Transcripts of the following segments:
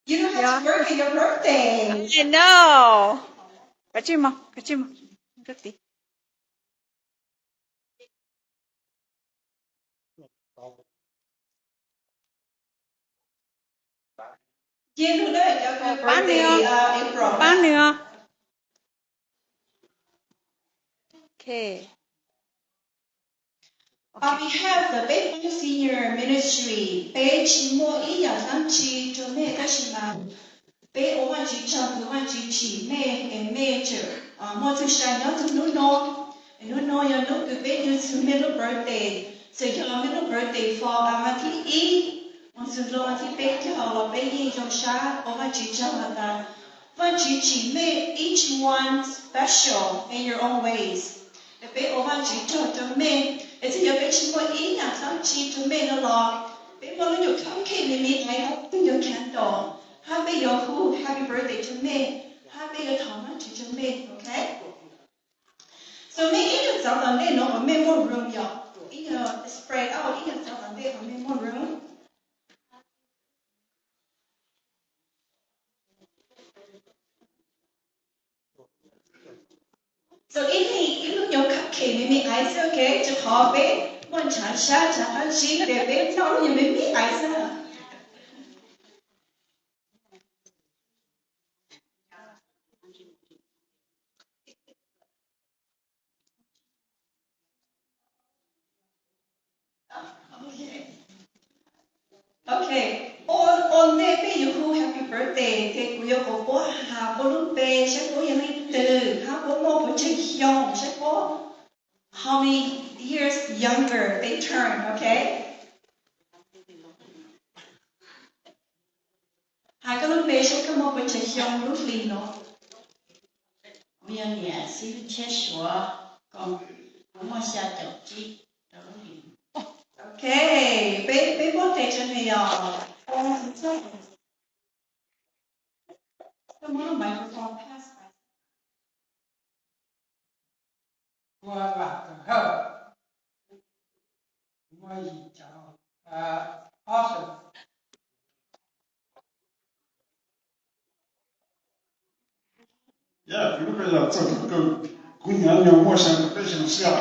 You don't have to work on your birthday. I know. Kav tsij mus, kav tsij mus. Rub tim. Pab nws os, pab nws os. Okay. On behalf of the Peb Foob Senior Ministry, peb tsis muaj ib yam dab tsi rau mej tab sis mas peb ua Vajtswv tsaug vim Vajtswv tsim mej es mej tseem muaj txuj sa nyob txog hnub no. Es hnub no yog hnub kws peb ntsib mej lub birthday, txawm yog mej lub birthday fall rau vas thib ib, mus txog rau vas thib peb caug los peb yeej zoo sab ua Vajtswv tsaug has tas Vajtswv tsim mej each one special in your own ways. Es peb ua Vajtswv tsaug rau mej, es txawm yog peb tsis muaj ib yam dab tsi rau mej no los peb muaj lub nyuam cupcake me me ais hab peb cov candle, hab peb yuav hu happy birthday rau mej, hab peb yuav thov Vajtswv rau mej, ok? So mej ib nyuag txav tom ntej no kom mej muaj room yom, ib nyuag spread out, ib nyuag txav tom ntej kom mej muaj room. So ib leeg ib lub nyuag cupcake me me ais xwb, ok, rau qhov peb muaj ntshav sab ntshav qab zib ces peb noj lub nyuag me me ais xwb. Ok, ua ntej peb yuav hu happy birthday ces kuv yuav kom puab has puab lub npe saib puab yog leej twg hab puab muaj pes tsawg xyoo, saib puab how many years younger they turn, ok? Has koj lub npe saib koj muaj pes tsawg xyoo lub hlis no. Kuv yog niam Xib Hwb Tshiab Suav, kuv muaj xya caum tsib rau lub hlis. Ok, peb, peb muab tes rau nws yom. Koj muab lub microphone pass. Kuv Vam Kawm Hawj, kuv muaj yim caum ob xyoos. Yog kuv lub npe yog Txawj Kawm Kawg, kuv nyuam nyuag muaj xya caum peb xyoo xwb.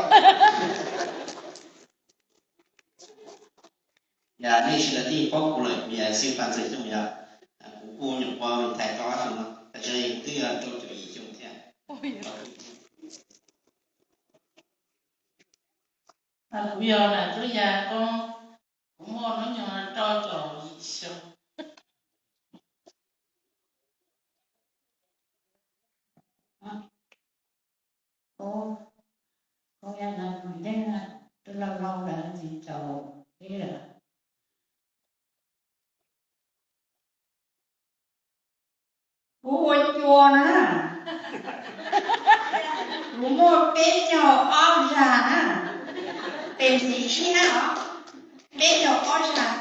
Yog nej sawv daws twb paub kuv lawm, kuv yog Xib Fas Ntxawg Xyooj yom. Kuv kuj nyuam qhuav mus thaiv tau ob xyoos no, tam sim no kuv twb yog rau caum yim xyoo thiab. Kuv yog Nam Tub Yaj Koob, kuv muaj hnub nyoog rau caum yim xyoo. Kuv, kuv yog Nam Tub Yaj, tus laus laus ntawd tsis caum ib lawm. Kuv ua cua na, kuv muaj peb caug ob zag na, tes ntxiv ib na os, peb caug ob zag,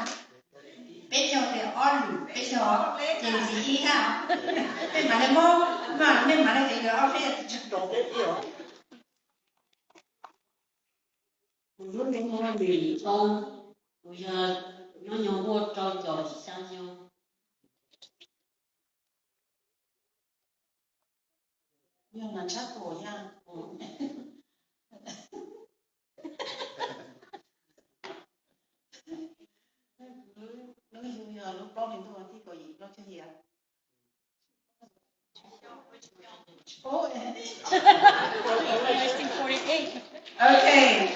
peb caug tes ob lwm, peb caug tes ntxiv ib na os. Mej mam le muab, mej mam le tes ob peb. Kuv lub npe hu Lis Ntxoo, kuv yog hnub nyoog muaj rau caum xya xyoo. Yog Nam Tshab Tuam yog kuv, lub yug yog lub plaub hlis ntuj vas thib kaum yim plaub caug yim. Okay.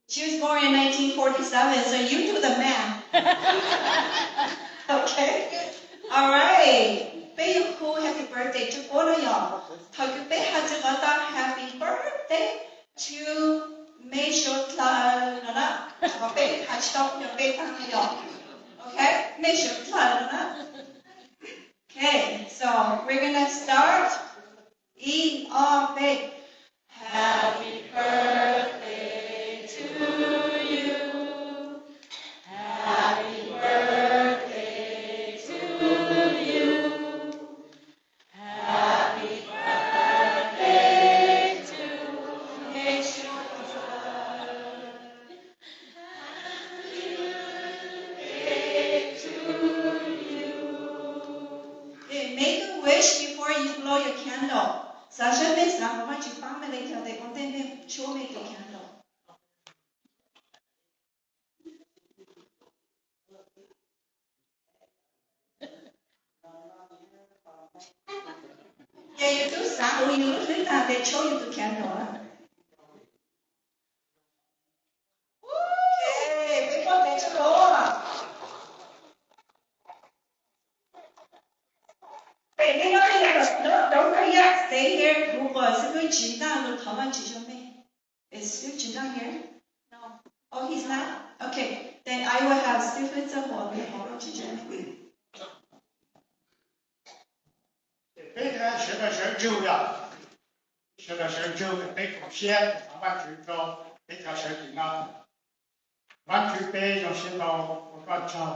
She was born in nineteen forty-seven, so you do the math. Okay. All right. Peb yuav hu happy birthday rau puab no yom. Thaum kws peb has txug qhov tau happy birthday to Mej Suav Dlawg no na, qhov peb has tsis tau nyuam peb tag no yom. Okay, Mej Suav Dlawg no na. Okay, so we're gonna start. Ib, ob, peb. Happy birthday to you. Happy birthday to you. Happy birthday to you. show me tus candle. Ces yus twb xav ua yus lub hlwb tag, peb show yus tus candle. Ok, peb npaj tes tso los. Peb nyob li, don't hurry up, stay here, kuv qhov xib hwb Tswv Ntaj los thov Vajtswv rau mej. Is xib hwb Tswv Ntaj here? No. Oh, he's not? Okay, then I will have xib hwb Txawj Huas los thov Vajtswv rau mej. Peb sawv daws sawv ntsug yom, sawv daws sawv ntsug, peb koom siab thov Vajtswv rau peb cov sawv tim no. Vajtswv, peb zoo siab ntau, ua koj tsaug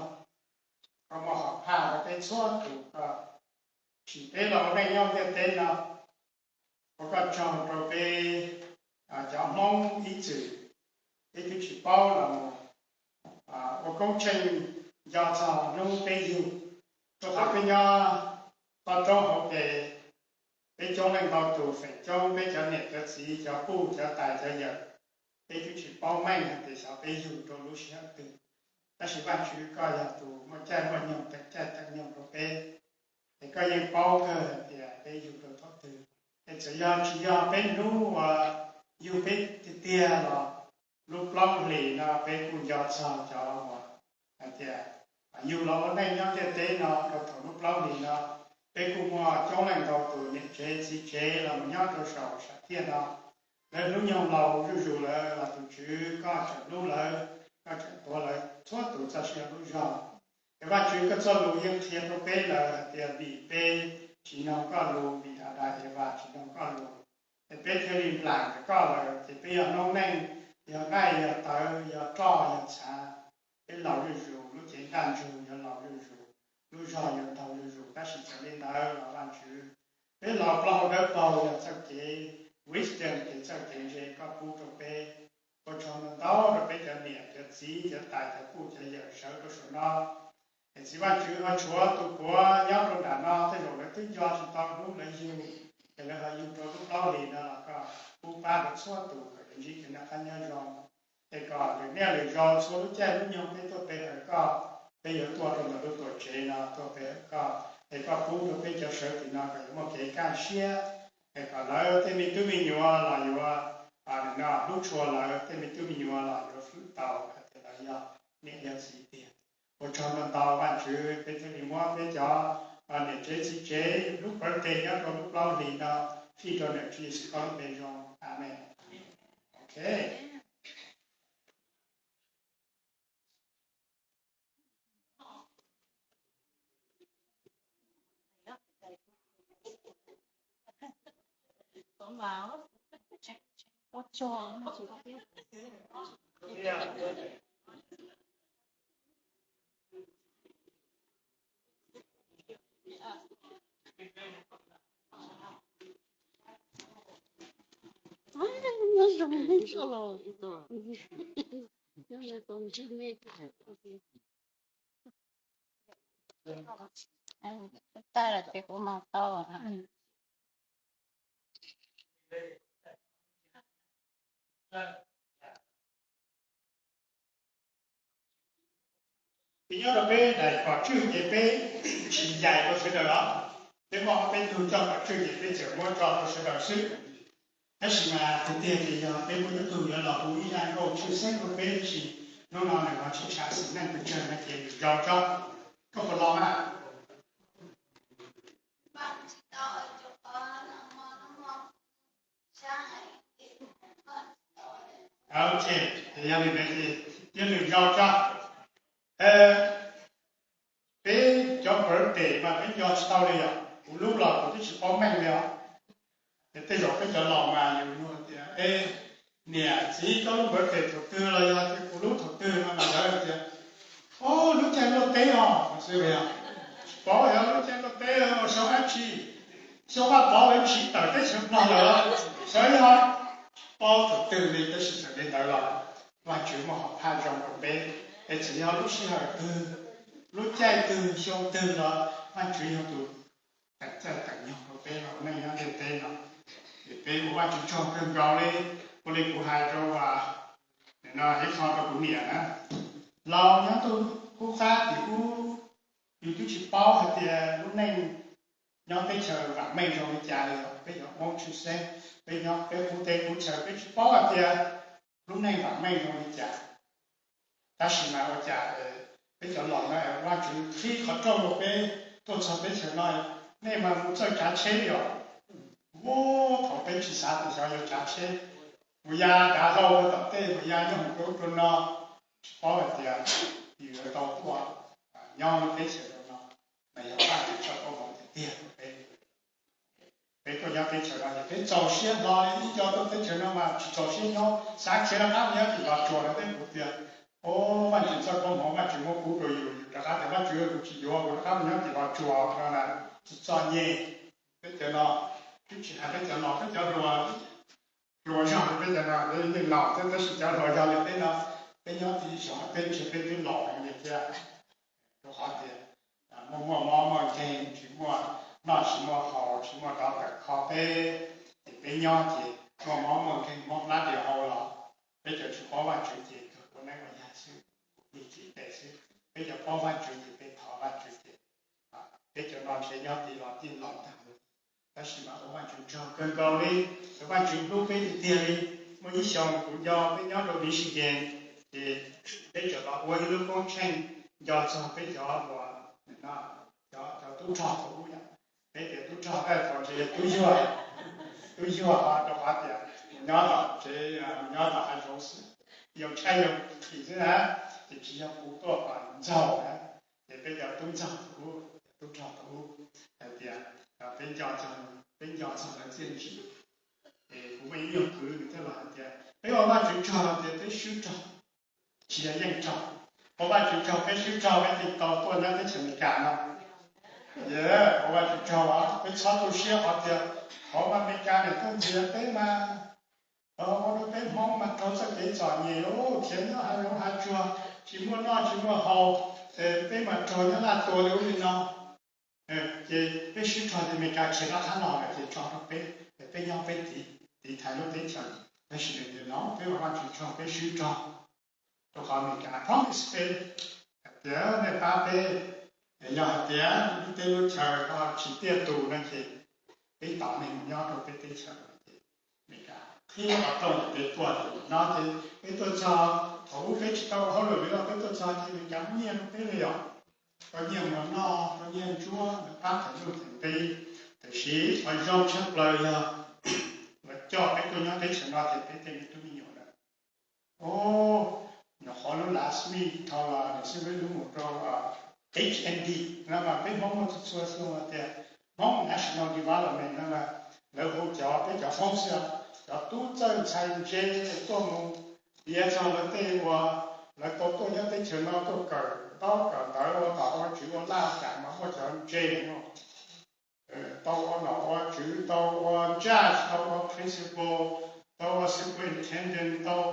rau muaj hom phaj rau peb txhua tus koj tsim peb los ua neej nyob ntiaj teb no. Ua koj tsaug rau peb cov Hmoob ib txwm, peb twb tsis paub los mus ua koob tsheej nco txog hnub peb yug, rau qhov peb nyob toj roob hauv pes, peb coob leej ntau tus feem coob peb cov niam cov txiv cov puj cov tais cov yawm, peb twb tsis paub meej hais tias xyov peb yug rau lub sij hawm twg. Tab sis Vajtswv koj yog tus muaj caij muaj nyoog teem caij teem nyoog rau peb, es koj yeej paub kawg hais tias peb yug rau thaum twg. Es txawm yog tsis yog peb hnub uas yug peb tiag tiag los lub plaub hlis no peb kuj nco txog cov uas hais tias yug los ua neej nyob ntiaj teb no rau thaum lub plaub hlis no, peb kuj muaj coob leej ntau tus niam tsev txiv tsev los mus nyob rau saum sam thiaj no. Lawv hnub nyoog laus zuj zus lawm los tus Tswv koj tseem hlub lawv, koj tseem tuav lawv txhua tus txoj sia lub zog. Es Vajtswv, koj txoj lus yeej qhia rau peb lawm hais tias vim peb tsis mloog koj lus, vim Adas Evas tsis mloog koj lus, es peb thiaj li nplaim ntawm koj lawm, ces peb yog noob neej, yog nqaij yog tawv, yog roj yog txha, peb laus zuj zus, lub cev ntaj ntsug yuav laus zuj zus, lub zog yuav ntaug zuj zus. Tab sis txawm li ntawd los Vajtswv, peb los plaub hau dawb paug yog txoj kev wisdom, kev txawj kev ntse koj pub rau peb. Ua tsaug ntau ntau rau peb cov niam cov txiv cov tais cov puj cov yawm sawv rau saum no. Es txiv Vajtswv, ho tshuav tus puav nyob rau nram no tej zaum lawv twb nco tsis tau hnub lawv yug, es lawv ho yug rau lub plaub hlis no los koj pub pab rau txhua tus kom lawv ntsib kev noj qab nyob zoo. Es kom lwm niaj lwm zaus txhua lub caij lub nyoog peb tuaj pe hawm koj, peb yuav tuaj rau ntawm lub tuam tsev no tuaj pe hawm koj, es koj pub rau peb cov sawv tim no kom yuav muaj kev kaj siab, es kom lawv tej me tub me nyuam los yuav, no, hlub tshua lawv, tej me tub me nyuam los yuav hwm tau hais tias lawv yog niam yog txiv tiag. Ua tsaug ntau ntau Vajtswv, peb thiaj li muab peb cov niam tsev txiv tsev lub birthday nyob rau lub plaub hlis no fij rau ntawm Tswv Yexus koj lub npe zoo. Amees. Ok. Tab lawm ces kuv mas tau. Peb nyob rau peb daim pom tswj ces peb tsis yais rau sawv daws os. Peb muaj ob peb tug coj pom tswj ces peb txawm muab tso rau sawv daws xwb. Tab sis mas tiag tiag ces yog peb muaj ib tug yuav los hu ib zaj nkauj tshwj xeeb rau peb, tab sis hnub no nws ho tsis tsham xeeb neej pes tsawg no ces nws zau tso. Koj puas los mas? Ok, yog li ntawd ces yog nws zau tso. Peb cov birthday mas peb nco tsis tau li yom, kuv lub los kuv twb tsis paub meej li os. Ces tej zaum peb cov laus mas yus nug tias, e, niam txiv koj lub birthday thaum twg los yog tias kuv lub thaum twg no mas lawv tias, o, lub caij luaj teb os, xwb li os. Tsis paub yog lub caij luaj teb los xyoo dab tsi, xyoo Vaj Pov lawv tsiv tawm teb chaws Nplog lawm, xyov yog, tsis paub thaum twg li, tab sis txawm li ntawd los Vajtswv muaj hom phaj zoo rau peb, es txawm yog lub sij hawm twg, lub caij twg, xyoo twg los Vajtswv yog tus teem txawj teem nyoog rau peb los neej nyob ntiaj teb no. Ces peb ua Vajtswv tsaug kawg nkaus li, Ua li kuv hais rau, no ib qho rau kuv niam na, laus nyob ntuj qub qab tim ub, yus twb tsis paub hais tias lub neej nyob teb chaws vam meej zoo li cas li. Peb cov Hmoob tshwj xeeb, peb nyob peb qub teb qub chaw peb tsis paub hais tias lub neej vam meej zoo li cas. Tab sis mas ua cas peb cov laus no Vajtswv qhib qhov rooj rau peb tuaj txog teb chaws no, nej mas mus txawj tsav tsheb li os. Ua thaum peb tsis xav tias xyov yuav tsav tsheb, mus ya dav hlau ua tom tej, mus ya nyob hauv rau rau no, tsis paub hais tias yus yuav tau tuaj nyob lub teb chaws rau no, mas yog Vajtswv txoj koob hmoov tiag tiag rau peb. Peb tuaj nyob teb chaws no ces peb txaus siab hlo li, ib co tuaj teb chaws no mas tsis txaus siab nyob, xav khiav rov qab mus nyob tim Los Tsuas no. Peb kuv tias, o, Vajtswv txoj koob hmoov, Vajtswv muab pub rau yus, yus rov qab tias Vajtswv, kuv tsis yuav, kuv rov qab mus nyob tim Los Tsuas no na, tsis txom nyem. Peb cov no, twb tsis hais peb cov no, peb cov hluas, hluas zog li peb cov no, peb yeej laus thiab, tab sis cov hluas zog li peb no, peb nyob tib xyoo peb ntshe peb twb laus heev li thiab. Rau qhov tias muaj muaj mob muaj nkeeg, tsis muaj noj tsis muaj haus, tsis muaj dov tawm kho peb, ces peb nyob ces muaj mob muaj nkeeg, mob plab diav hau los peb cov tsis paub Vajtswv ces kawg ua neeb ua yaig xwb, ua niam txiv tes xwb. Peb cov paub Vajtswv ces peb thov Vajtswv ces peb cov no ntshe nyob tid los yeej laus tag li. Tab sis mas ua Vajtswv tsaug kawg nkaus li, ua Vajtswv hlub peb tiag tiag li. Muaj ib xyoos kuv nco peb nyob rau Michigan, ces peb tseem los ua ib lub koob tsheej nco txog peb cov uas, cov, cov tub rog thaum ub. Peb tias tub rog, thaum ntshe yog tub yuag, tub yuag ho rau qhov tias nyob tom tsev, nyob tom hav zoov xwb, yog tshaj yog chim xwb na, ces tsis yog kuv tuaj kom ntxaug na. Ces peb cov tub ntxaug thaum ub, tub rog thaum ub, hais tias peb nco txog, peb nco txog lawv txiaj ntsig. Ces kuv muaj ib nyuag kwv nws thiaj los hais tias peb ua Vajtswv tsaug tias peb swb rog, tsis yog yeej rog, ua Vajtswv tsaug peb swb rog peb thiaj tau tuaj nyob teb chaws Amelikas no. Ua Vajtswv tsaug, peb txhob tu siab qhov tias qhov mas Amelikas niam tuaj ntxias peb mas, ua rau peb Hmoob mas raug txoj kev txom nyem, khiav nyob hav zoov hav tsuag, tsis muaj noj tsis muaj haus, peb mas raug nyob laj tua li ub li no. Ces peb swb rog ces Amelikas khiav rov qab los lawm ces tso rau peb, peb nyob peb tiv, tiv thaiv lub teb chaws. Tab sis nws tias no, peb ua Vajtswv tsaug peb swb rog, rau qhov Amelikas promise peb hais tias nej pab peb, yog hais tias lub teb lub chaw ho tsis tiaj tus no ces peb tos nej mus nyob rau peb teb chaws no. Ces Amelikas qhib qhov rooj ces peb tuaj no ces peb tuaj txog, thaum ub peb tsis tau ua hauj lwm li los peb tuaj txog ces Amelikas muab nyiaj rau peb li os. Rau nyiaj mus noj, rau nyiaj ntsuab, pab theem nuj theem nqi. Tiam sis qhov zoo tshaj plaws yog lawv coj peb tuaj nyob teb chaws no ces peb tej me tub me nyuam lawm, nyuam qhuav lub last week dhau los nws xib hwb lub mus rau H N D no mas peb Hmoob muaj txhua txhua xyoo tias Hmoob National Development no mas lawv hu cov peb cov Hmoob xwb, cov tub txawj ntxhais ntse tuaj mus piav txog lawv tej uas lawv tau tuaj nyob teb chaws no tuaj kawm ntaub kawm ntawv ua nom ua tswv ua laj kam mas muaj cov ntse no, tau ua nom ua tswv, tau ua judge, tau ua principal, tau ua superintendent, tau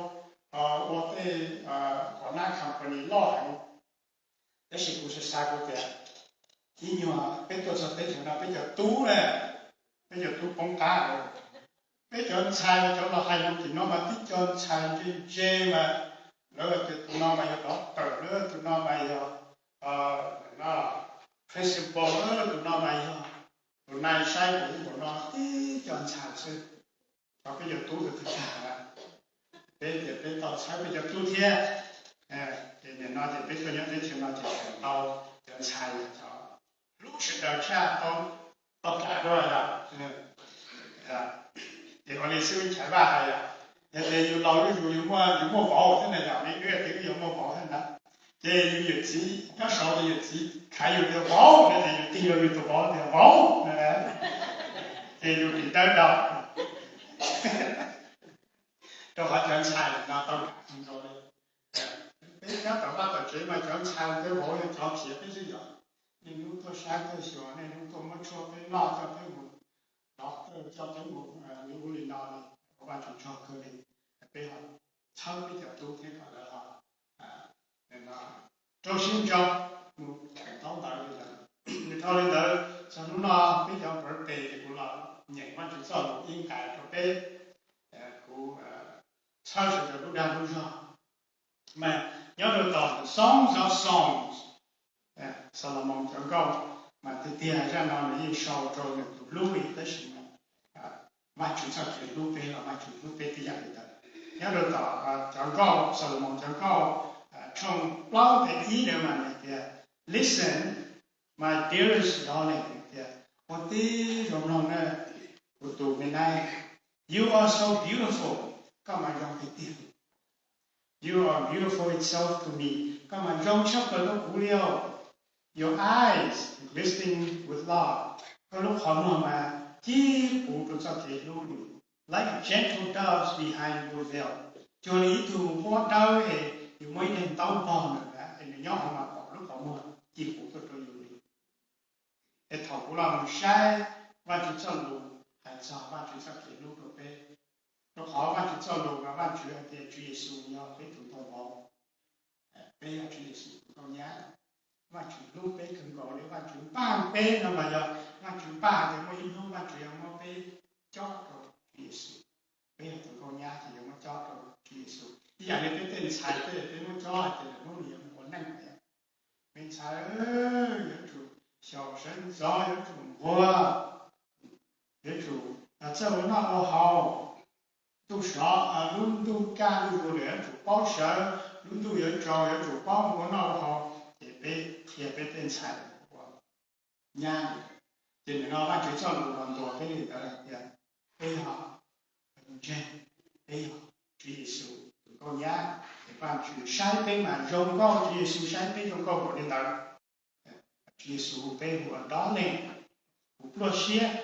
ua tej qhov nab company loj heev. Tab sis kuv xav xav kuv tias ib nyuag peb tuaj txog teb chaws no peb cov tub na, peb cov tub poob qab lawm. Peb cov ntxhais mas cov los hais no tim no mas tib co ntxhais ntse ntse mas lawv tias tus no mas yog doctor, lawv tus no mas yog principal, tus no mas yog tus nai saib kuv tus no, tib co ntxhais xwb. Tau peb cov tub tus twg tag lawm, peb tias peb tau txhawb peb cov tub thiab. Ces nim no ces peb tuaj nyob teb chaws no ces tseem tau cov ntxhais cov hlub sawv daws tshaj tau, tau kam dua yom. Ces ua li xib hwb Nchaiv Vaj hais yom, yog tias yus laus zuj zus yus muaj, yus muaj vauv thiab na yom, me wb tias wb yuav muaj vauv thiab na. Ces yus yawm txiv nyob saud ces yawm txiv khaiv yus tias vauv, no ces yus tig rau yus tus vauv tias vauv no, ces yus dim dawb rau. Rau qhov cov ntxhais no tau kam kawg nkaus li. Peb nyob tom vaj tom tsev mas cov ntxhais tej vauv yog cov khiav peb xwb yom. Niaj hnub tuaj saib tuaj xyuas, niaj hnub tuaj muab tshuaj peb noj, coj peb mus doctor, coj peb mus li ub li no li. Ua Vajtswv tsaug kawg li, peb ho txhawb peb cov tub thiab kom lawv ho rau siab ntso mus theem ntaub ntawv li ntawd. Nws dhau li ntawd, txog hnub no peb cov birthday ces kuv los nyeem Vajtswv txoj lus ib nqai rau peb. Kuv txhawb sawv daws lub dag lub zog. Mas nyob rau tom Songs of Songs, Xalumoos cov nkauj, mas tiag tiag zaj no nws yeej sau rau nws tus hlub li, tab sis mas Vajtswv txoj kev hlub peb los Vajtswv hlub peb tib yam li ntawd. Nyob rau tom cov nkauj, Xalumoos cov nkauj tshooj plaub nqe ib ntawd mas nws tias, Listen, my dearest darling, tias, ua tib zoo mloog na, kuv tus me nai, you are so beautiful, koj mas zoo tiag tiag. You are beautiful itself to me, koj mas zoo tshaj plaws rau kuv li os. Your eyes glistening with love, koj lub qhov muag mas cib puv rau txoj kev hlub li. Like gentle doves behind your veil, cuag li ib tug huab dawb es yus muaj ib daim ntaub pog ntawm na es nws nyob hauv mas pom lub qhov muag ci puv tuaj rau yus li. Es thaum kuv los mus saib Vajtswv txoj lus hais txog Vajtswv txoj kev hlub rau peb, rau qhov Vajtswv txoj lus mas Vajtswv hais tias Tswv Yexus yog peb tus ntoo vauv, peb yog Tswv Yexus tus nkauj nyab. Vajtswv hlub peb kawg nkaus li, Vajtswv npaj peb no mas yog Vajtswv npaj tias muaj ib hnub Vajtswv yuav muab peb cob rau Tswv Yexus. Peb yog tus nkauj nyab ces yuav muab cob rau Tswv Yexus. Ib yam li peb tej ntxhais tej peb muab cob hais tias lwm hnub nws yuav mus ua neej lawm. Me ntxhais, yuav tsum xyaum sawv ntxov, yuav tsum nquag, yuav tsum txawj ua noj ua haus. Ntuj sov, lub ntuj kaj ntuj zus lawm yuav tsum paub sawv, lub ntuj yuav tsaus yuav tsum paub ua noj ua haus. Ces peb qhia peb tej ntxhais ua nyab. Ces nim no Vajtswv txoj lus los ntuas peb li ntawd hais tias peb yog ntseeg, peb yog Tswv Yexus tus nkauj nyab, ces Vajtswv saib peb mas zoo nkauj, Tswv Yexus saib peb zoo nkauj npaum li ntawd. Tswv Yexus hu peb hu ua darling, kuv pluaj siab,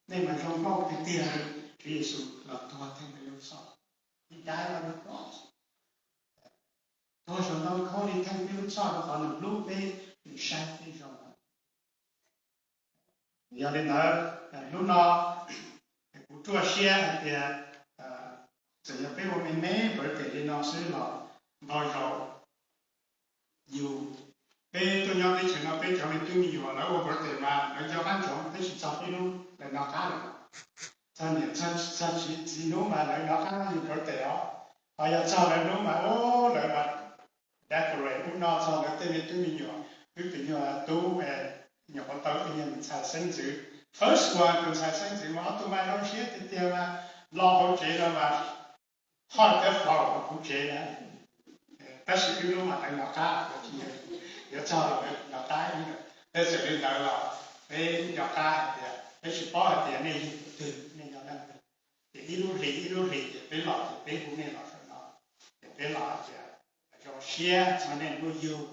nej mas zoo nkauj tiag tiag li. Tswv Yexus los tuag theej peb lub txhoj, He died on the cross, tuag saum ntoo khaub lig theej peb lub txhoj rau qhov nws hlub peb, nws saib peb zoo. Yog li ntawd, hnub no kuv ruaj siab hais tias txawm yog peb ua me me birthday li no xwb los ntau zaus yus, peb tuaj nyob teb chaws no peb cov me tub me nyuam lawv ua birthday mas lawv nco qab ntsoov, tab sis txog peb hnub lawv nov qab lawm. Txog niam txog txiv hnub mas lawv nov qab yus birthday os. Ho yog txog lawv hnub mas lawv mas decorate ub no txog lawv tej me tub me nyuam, wb tus nyuag tub nyuam qhuav tau ib tug nyuag ntxhais xeeb ntxwv, first one tus ntxhais xeeb ntxwv mas ob tug mas zoo siab tiag tiag mas los hauv tsev no mas hoj thiab flo hauv kuv tsev na. Tab sis wb hnub mas lawv nov qab, yuav txog los lawv nov qab ib lawm. Tej txawm li ntawd los peb nco qab hais tias peb tsis paub hais tias nej yog tus twg, nej yog leej twg. Ces ib lub hlis ib lub hlis ces peb los ces peb hu nej los saum no, ces peb los hais tias zoo siab txog nej hnub yug,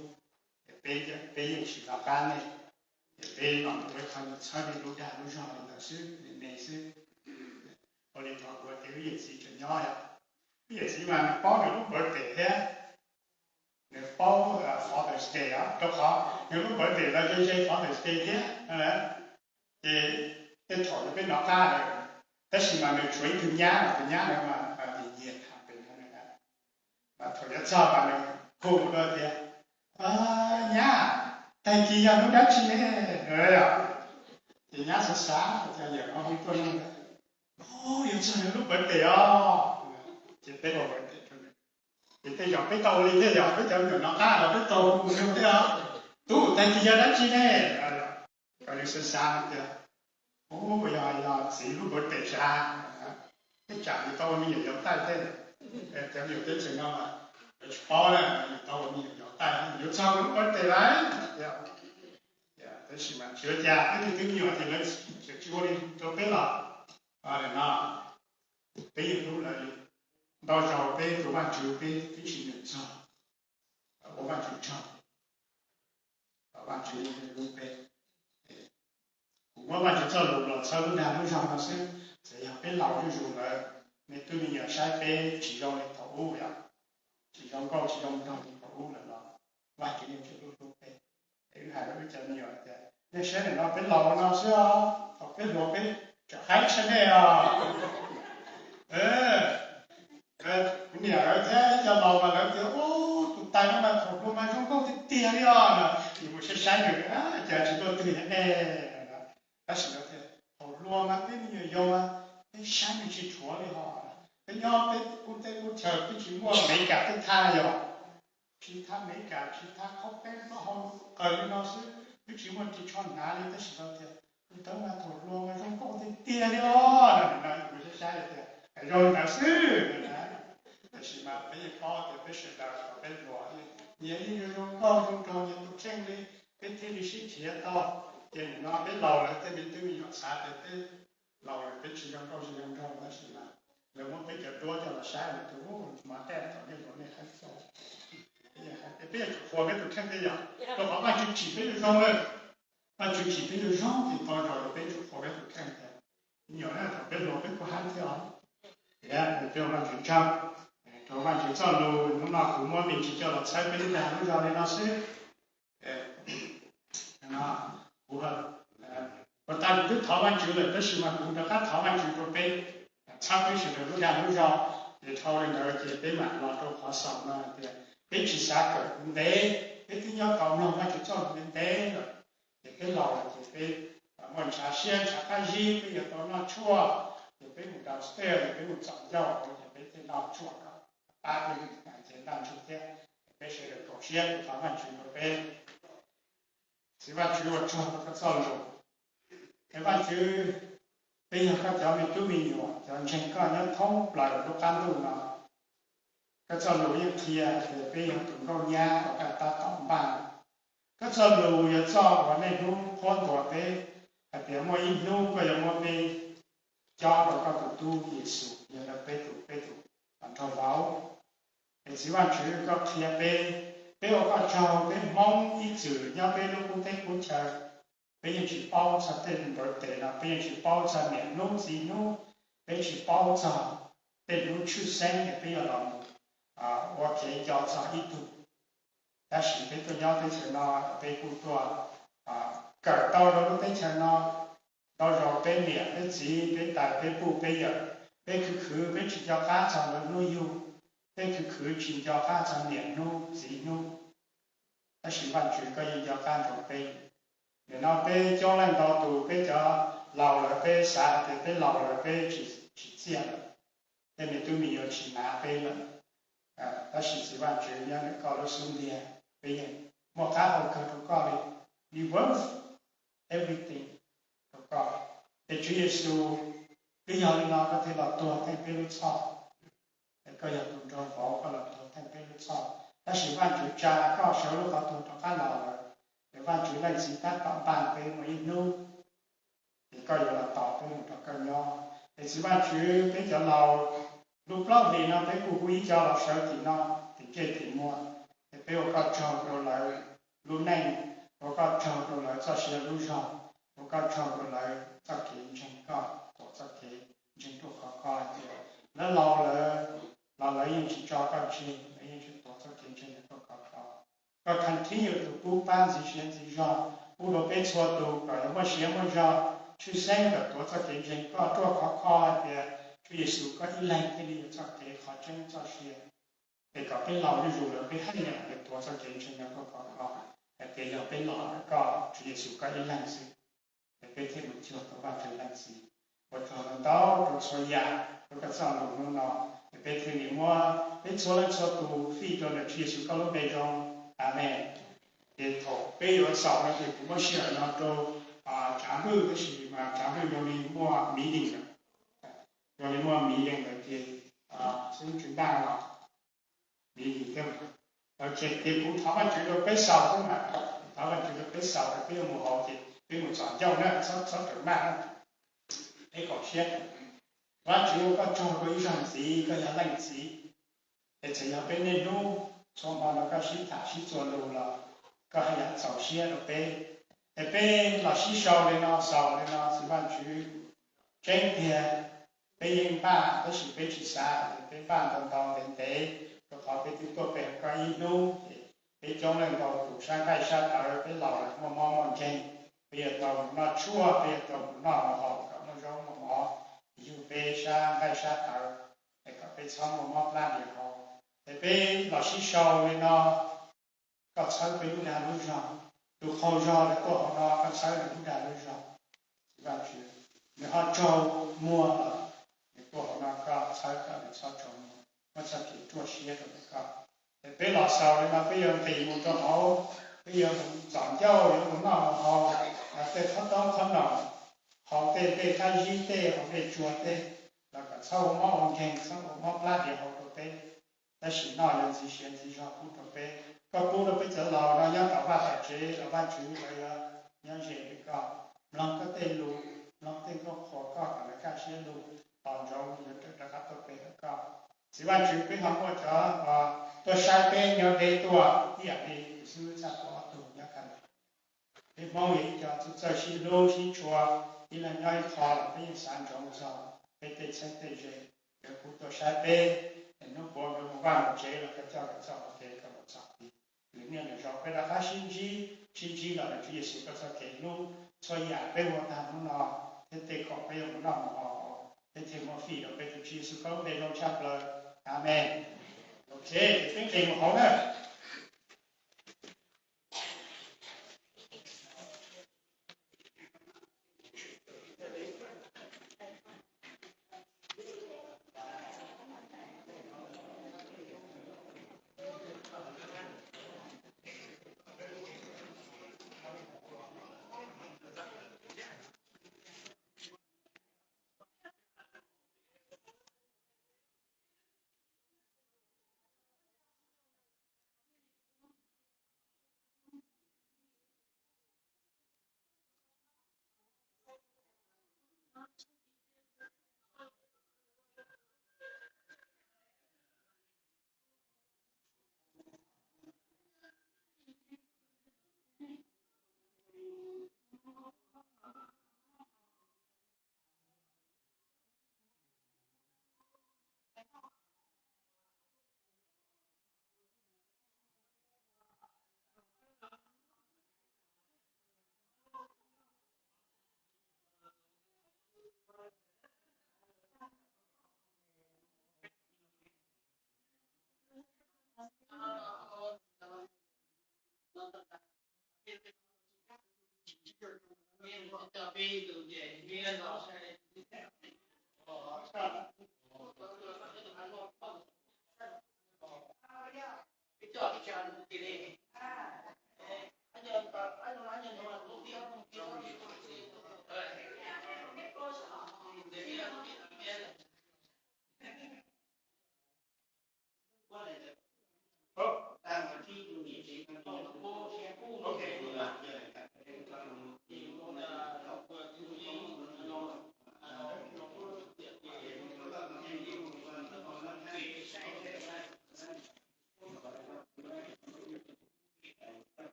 ces peb yeej tsis nco qab nej, ces peb los ua ib qho txhawb nej lub dag lub zog li ntawd xwb, me me xwb. Ua li thov kuv tias wb yawm txiv tseem nyob, wb yawm txiv mas nws paub nws lub birthday thiab, nws paub Father's Day os, rau qhov nws lub birthday los ze ze Father's Day thiab. Ces tej thaum nws peb nov qab lawm, tab sis mas nws tshuav ib tug nyab, tus nyab ntawd mas nyiam nyiam tham pem no. Mas thaum yuav txog mas nws hu rau tias, nyab, tag kis yog hnub dab tsi ne? Ces nyab xav xav tias yawm no hu tuaj no, yuav txog nws lub birthday os. Ces peb ua birthday rau nws. Ces tej zaum peb tau ua li thiab, yog peb cov me nyuam nov qab los peb tau hu nws thiab, tub, tag kis yog dab tsi ne? Kom nws xav xav tias, yog, yog txiv lub birthday sav, tej tsam nws tau ua me nyuam yaus taij thiab. Cov me nyuam teb chaws no mas lawv tsis paub na, nws tau ua me nyuam yaus taij, yuav txog lub birthday lawm. Tab sis mas tsis ua cas, peb tug me nyuam ces lawv tseem tsis ua li rau peb los, no peb yeej hlub lawv li. Ntau zaus peb tus Vajtswv peb twb tsis nyeem txog, ua Vajtswv tsaug, Vajtswv yeej hlub peb. Kuv muab Vajtswv txoj lus los txhawb lub dag lub zog no xwb, txawm yog peb laus zuj zus lawm, me tub me nyuam saib peb tsis zoo li thaum ub, tsis zoo nkauj tsis zoo nraug li thaum ub lawm los Vajtswv yeej tseem hlub hlub peb. Es wb hais rau wb cov me nyuam tias nej saib ntawm no peb laus no xwb os, thaum peb hluas peb tseem haib tshaj nej os. Kuv niam lawv thiab ib co laus mas lawv tias, ub, tus tais no mas thaum hluas mas zoo nkauj tiag tiag li os, yus mus saib saib nws, cas tsis tuaj twg thiab ne. Tab sis lawv tias thaum hluas mas peb me nyuam yaus mas peb saib nws tsis dhuav li hos, peb Nyob peb qub teb qub chaw peb tsis muaj Amelikas peb thaj yog, tsis thaj Amelikas tsis thaj qhaub peeb plaub hau qaws li no xwb, twb tsis muaj ris tsho hnav li, tab sis no tias tus tawv mas thaum hluas mas zoo nkauj tiag tiag li os no, kuv saib saib tias zoo ntawd xwb na. Tab sis mas peb yeej paub tias peb sawv daws thaum peb hluas nyias yeej zoo nkauj zoo nraug nyias tus kheej li, peb thiaj li sib nrhiav tau. Ces nim no peb laus lawm tej me tub me nyuam xav tias peb laus lawm peb tsis zoo nkauj tsis zoo nraug, tab sis mas lawv muab peb cov duab coj los saib lawm tias mov tej thaum nej hluas nej hais txog, peb yuav tsum qhuas peb tus kheej thiab yog, rau qhov Vajtswv tsim peb zoo zoo lawm. Vajtswv tsim peb zoo zoo ces tau zaum peb tsum qhuas peb tus kheej tias, me nyuam na, thaum peb hluas peb kuj hais thiab os. Tias peb ua Vajtswv tsaug, rau Vajtswv txoj lus hnub no kuv muab me ntsis coj los txhawb peb lub dag lub zog li no xwb. Kuv, puas tas kuv twb thov Vajtswv lawm, tab sis mas kuv rov qab thov Vajtswv rau peb, txhawb peb sawv daws lub dag lub zog. Ces dhau li ntawd ces peb mam los rau qhov xaus no hais tias peb tsis xav kawm kuv ntev, peb twb nyob tau mloog Vajtswv txoj lus ntev ntev lawm, ces peb laus lawm ces peb muaj ntshav siab ntshav qab zib, peb yuav tau noj tshuaj, ces peb mus downstairs, ces peb mus txaus ncauj ces peb thiaj noj tshuaj kom pab peb lub cev ntaj ntsug thiab. Peb sawv daws kaum siab thov Vajtswv rau peb. Txiv Vajtswv, ua tsaug rau koj txoj lus. Es Vajtswv, peb yog koj cov me tub me nyuam, cov ntseeg koj nyob thoob plaws lub qab ntuj no. Koj txoj lus yeej qhia tias peb yog tus nkauj nyab uas koj tab tom npaj. Koj txoj lus yog txoj uas niaj hnub qhuab ntuas peb hais tias muaj ib hnub koj yuav muab peb cob rau koj tus tub Yexus, yog peb tus, peb tus nraug vauv. Es Txiv Vajtswv, koj qhia peb, peb ua koj tsaug, peb Hmoob ib txwm nyob peb lub qub teb qub chaw, peb yeej tsis paub txog tej ntawd tes no, peb yeej tsis paub txog niam hnub txiv hnub, peb tsis paub txog tej hnub tshwj xeeb es peb yuav los mus ua kev nco txog ib tug. Tab sis peb tuaj nyob teb chaws no, peb kuj tuaj kawm tau rau lub teb chaws no. Ntau zaus peb niam peb txiv, peb tais peb puj peb yawm, peb khwv khwv peb tsis nco qab txog lawv hnub yug, peb khwv khwv tsis nco qab txog niam hnub txiv hnub. Tab sis Vajtswv koj yeej nco qab ntsoov peb. Nim no peb coob leej ntau tus, peb cov laus lawm peb xav hais tias peb laus lawm peb tsis txiaj lawm, tej me tub me nyuam tsis hnav peb lawm. Tab sis Txiv Vajtswv, nyob ntawm koj lub xub ntiag peb yeej muaj qab hau kawg rau koj li. You worth everything rau koj. Es Tswv Yexus, twb yog li no koj thiaj los tuag theej peb lub txhoj. Es koj yog tus nraug vauv, koj los tuag theej peb lub txhoj. Tab sis Vajtswv tsa koj sawv lub qhov tuag rov qab los lawm. Es Vajtswv Leej Txiv tab tom npaj peb muaj ib hnub es koj yuav los tos peb mus nrog koj nyob. Es Txiv Vajtswv, peb cov laus lub plaub hlis no peb kuj hu ib co los sawv tim no, tim ntsej tim muag. Es peb ua koj tsaug rau lawv lub neej, ua koj tsaug rau lawv txoj sia lub zog, ua koj tsaug rau lawv txoj kev ntseeg koj, tuav txoj kev ntseeg tuaj khov kho tias lawv laus lawm los lawv yeej tsis tso koj tseg, lawv yeej tsis tuav txoj kev ntseeg tuaj khov kho. Koj continue tus pub pab ntxiv siab ntxiv zog pub rau peb txhua tus kom yuav muaj siab muaj zog, tshwj xeeb kom tuav txoj kev ntseeg koj ruaj khov kho hais tias Tswv Yexus koj ib leeg thiaj li yog txoj kev qhov tseeb txoj sia. Es kom peb laus zuj zus lawm peb haj yam yuav tuav txoj kev ntseeg no ruaj khov kho hais tias yog peb los ntawm koj Tswv Yexus koj ib leeg xwb, es peb thiaj mus cuag tau Vajtswv Leej Txiv. Ua tsaug ntau ntau rau txhua yam, rau koj txoj lus hnub no, es peb thiaj li muab peb txhua leej txhua tus fij rau ntawm Tswv Yexus koj lub npe zoo. Amees. Ces thaum peb yuav xaus no ces kuv muab sij hawm no rau Tsav Npwj, tab sis mas Tsav Npwj zoo li muaj meeting lawm, zoo li muaj meeting lawm ces xib hwb Tswv Ntaj los meeting thiab. Ces kuv thov Vajtswv rau peb xaus xwb mas, thov Vajtswv rau peb xaus, peb yuav mus hauv ces peb mus txhos ncauj na, txhob txhob rawm maj na. Peb kaum siab. Vajtswv, ua koj tsaug rau ib zaug ntxiv, koj yog Leej Txiv. Es txawm yog peb niaj hnub txhua hmo no koj sib tham sib txuas lus los koj haj yam txaus siab rau peb. Es peb los sib sau li no, xaus li no, Txiv Vajtswv, tseeb tiag peb yeej npaj tab sis peb tsis xav tias peb npaj ntau ntau ntev ntev, rau qhov peb twb tuaj pe hawm koj ib hnub ces peb coob leej ntau tus sab nqaij sab tawv, peb laus lawm muaj mob muaj nkeeg, peb yuav tau mus noj tshuaj, peb yuav tau mus noj mus haus kom muaj zaub muaj mov yug peb sab nqaij sab tawv, es kom peb txhob muaj mob plab niam hau. Es peb los sib sau li no, koj txhawb peb lub dag lub zog. Tus qaug zog lawv tuaj hauv no koj txhawb nws lub dag lub zog. Txiv Vajtswv, nws ho tsaug muag los nws tuaj hauv no koj, txhawb koj, txhob tso muaj txoj kev ruaj siab rau koj. Es peb los xaus li no, peb yuav nqis mus rau hauv, peb yuav mus txom ncauj, yuav mus noj mus haus, tej qhob toob qhob noom, haus tej tej thaj yib tej, haus tej tsuag tej, los kom txhob ua mob ua nkeeg, txhob ua mob plab diav hau rau peb. Tab sis noj yuav ntxiv siav ntxiv zog pub rau peb. Koj pub rau peb cov laus no nyob tom vaj tom tsev los Vajtswv lawv yuav nyob ze li koj, mloog koj tej lus, mloog tej nkauj qhuas koj kom lawv kaj siab lug, tos ntsoov yuav rov qab tuaj pe hawm koj. Txiv Vajtswv, peb ho muaj cov tuaj saib peb nyob deb tuaj ib yam li tus xib hwb txaj tuaj ob tug nyob kawg. Peb Hmoob yog ib co txawj txawj sib hlub sib tshua, ib leeg nyob ib qho los peb yeej xav ntsoov txog peb tej txheeb tej ze, cov kuv tuaj saib peb, es hnub puav nkawd mus vaj mus tsev los koj coj nkawd txoj hau kev kom mus txog tid. Lwm niaj lwm zaus peb rov qab sib ntsib, sib ntsib los ntawm Tswv Yexus koj txoj kev hlub, txhua yam peb ua tag hnub no thiab tej khoom peb yuav mus noj mus haus, peb thiaj muaj fij rau peb tus Tswv Yexus koj lub npe zoo tshaj plaws. Amees. Ok, peb nqis mus hauv na.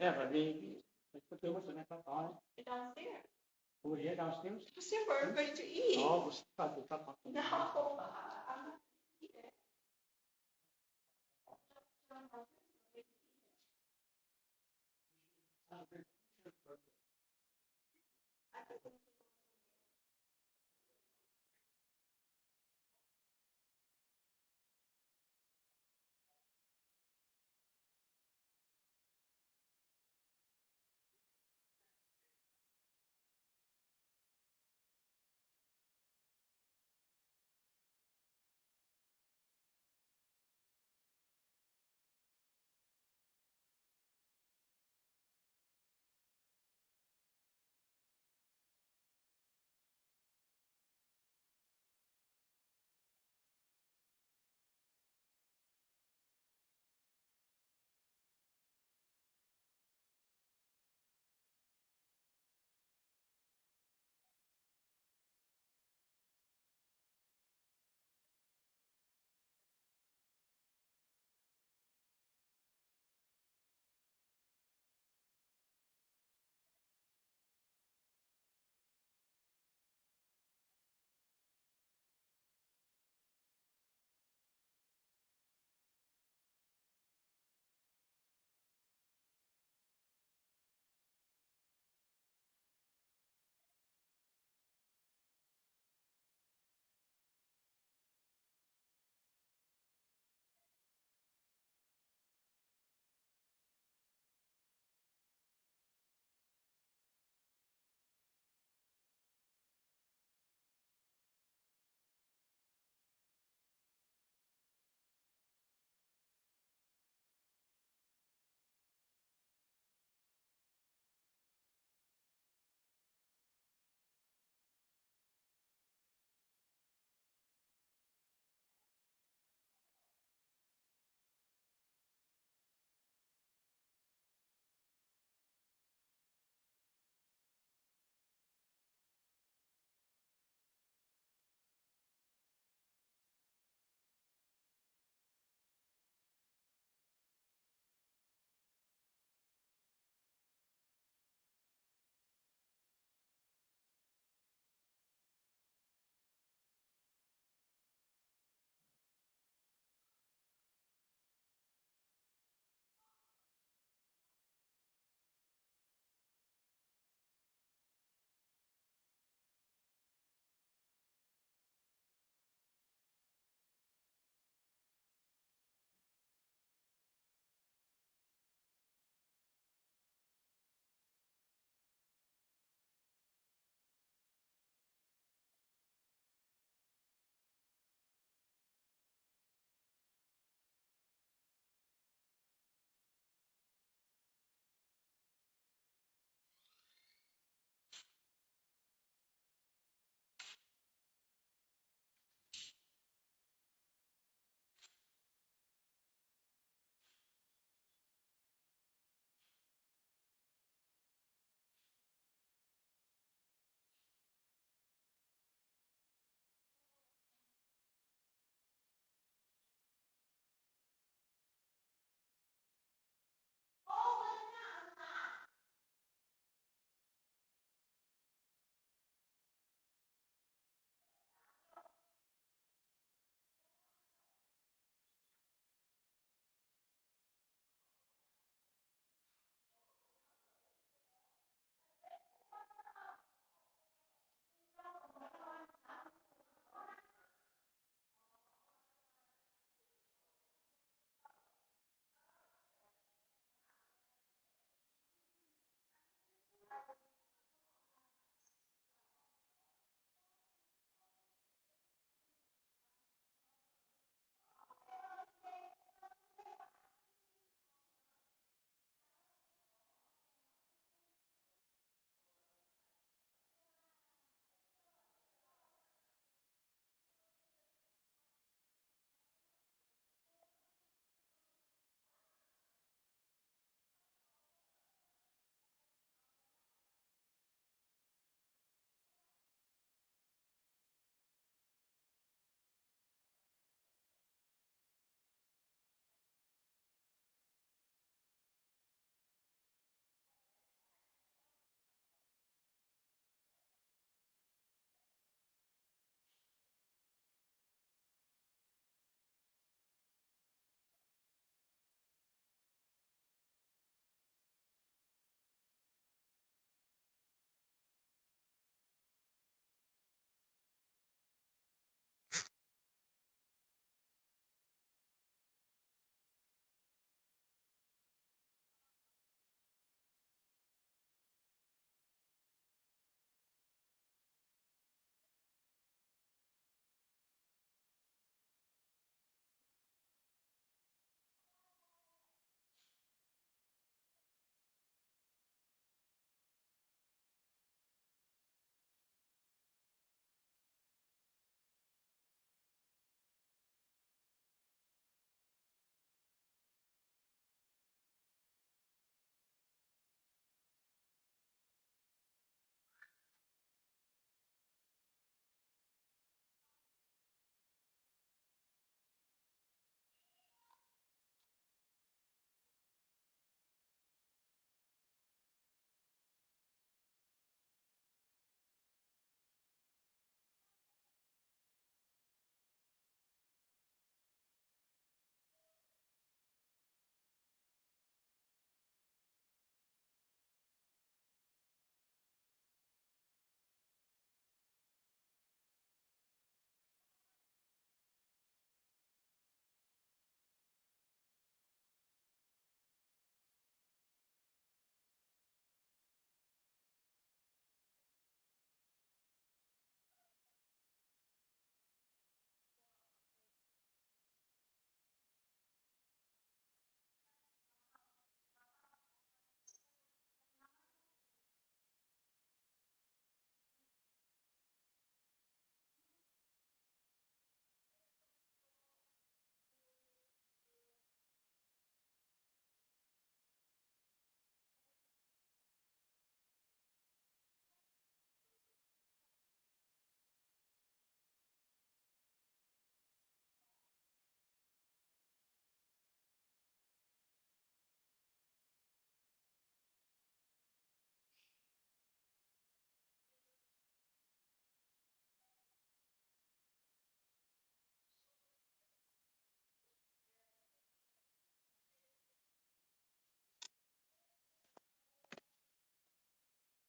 Yeah, but we, we put too much in that pot. Over here downstairs? Downstairs, we're going to eat. Oh, we start to talk about. No, I'm not eating.